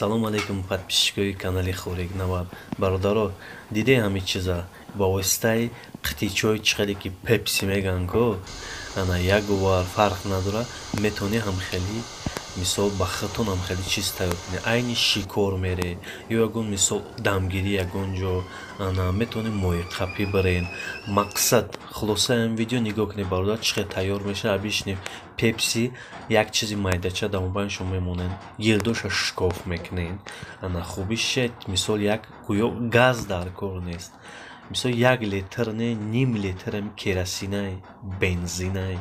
Салом алейкум, подписчикои канали Хорик Навад. Бародаро, диде ҳамин чиза? Ба воситаи қитичои чихеле ки Пепси меган ко, ана як фарқ надора, метавонӣ ҳамхели мисол ба худтон ҳамхели чиз тайёр кунӣ. Айни шикор мере ё ягон мисол дамгирӣ ягон ҷо, ана метавонӣ моҳиқапӣ бирен. Мақсад, хулосаи ҳамин видео нигоҳ кунед, бародар, чӣ хел тайёр мешавад. Обычный Пепси, як чизи майдача дар мобайни шумо мемонед, гирдоша шикоф мекунед. Ана хубиш чист? Мисол, як гӯё газ дар кор нест. Мисол, 1 литр не, ним литр ами керосинай, бензинай.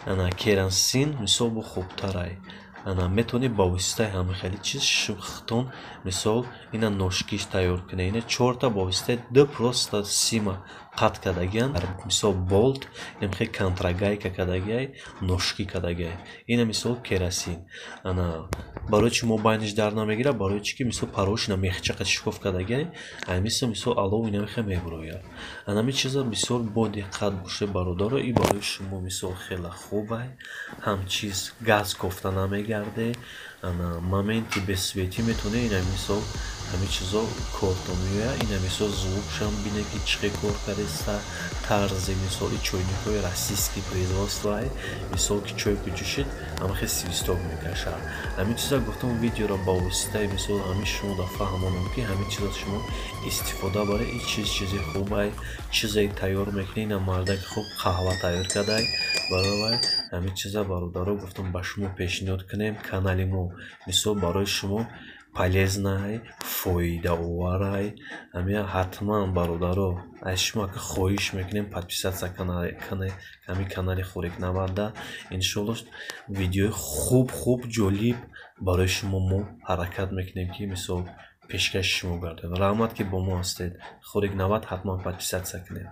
Ана керосин мисол бо хубтарай. Ана метавонед ба воситаи ҳамин чиз худтон мисол ина ножкиш тайёр кунед. Ина чорта ба воситаи ду просто сима қатъ кардагиан, мисол болт, инам хел контргайка кардагиай, ножки кардагиай. Ина мисол керосин. Ана барои чӣ мобайниш дар намегирад? Барои чӣ ки мисол парош ина мехчақа шикоф кардагиай, ай мисол алов ина мехел мебурояд. Ана ҳамин чиза бисёр бодиққат бошед, бародаро. И барои шумо мисол хеле хубай, ҳам чиз газ кофта намегарде. Ана моменти бесветӣ метавонед ина мисол ҳамин чизо кортон меояд. Ина мисол звукшам бинед, ки чӣ хел кор кардеста. Тарзи мисол и чойникҳои российский производствоай, мисол ки чой ки ҷӯшид, ҳама хел свисток мекашад. Ҳамин чиза гуфтам, видеоро ба воситаи мисол ҳамин шумо да фаҳмонам, ки ҳамин чиза шумо истифода баред. И чиз чизи хубай, чизе тайёр мекунед. Ина мардаки хуб қаҳва тайёр кардай барои вай. Ҳамин чиза, бародаро, гуфтам, ба шумо пешниҳод кунем. Канали мо мисол барои шумо полезнай, фоидаоварай. Ҳамин ҳатман, бародаро, аз шумо ака хоҳиш мекунем, подписаться ҳамин канали Хорик Навада. Иншоалло, видеои хуб хуб, ҷолиб барои шумо мо ҳаракат мекунем, ки мисол пешкаши шумо гардем. Раҳмат, ки бо мо ҳастед. Хорик Навад, ҳатман подписаться кунед.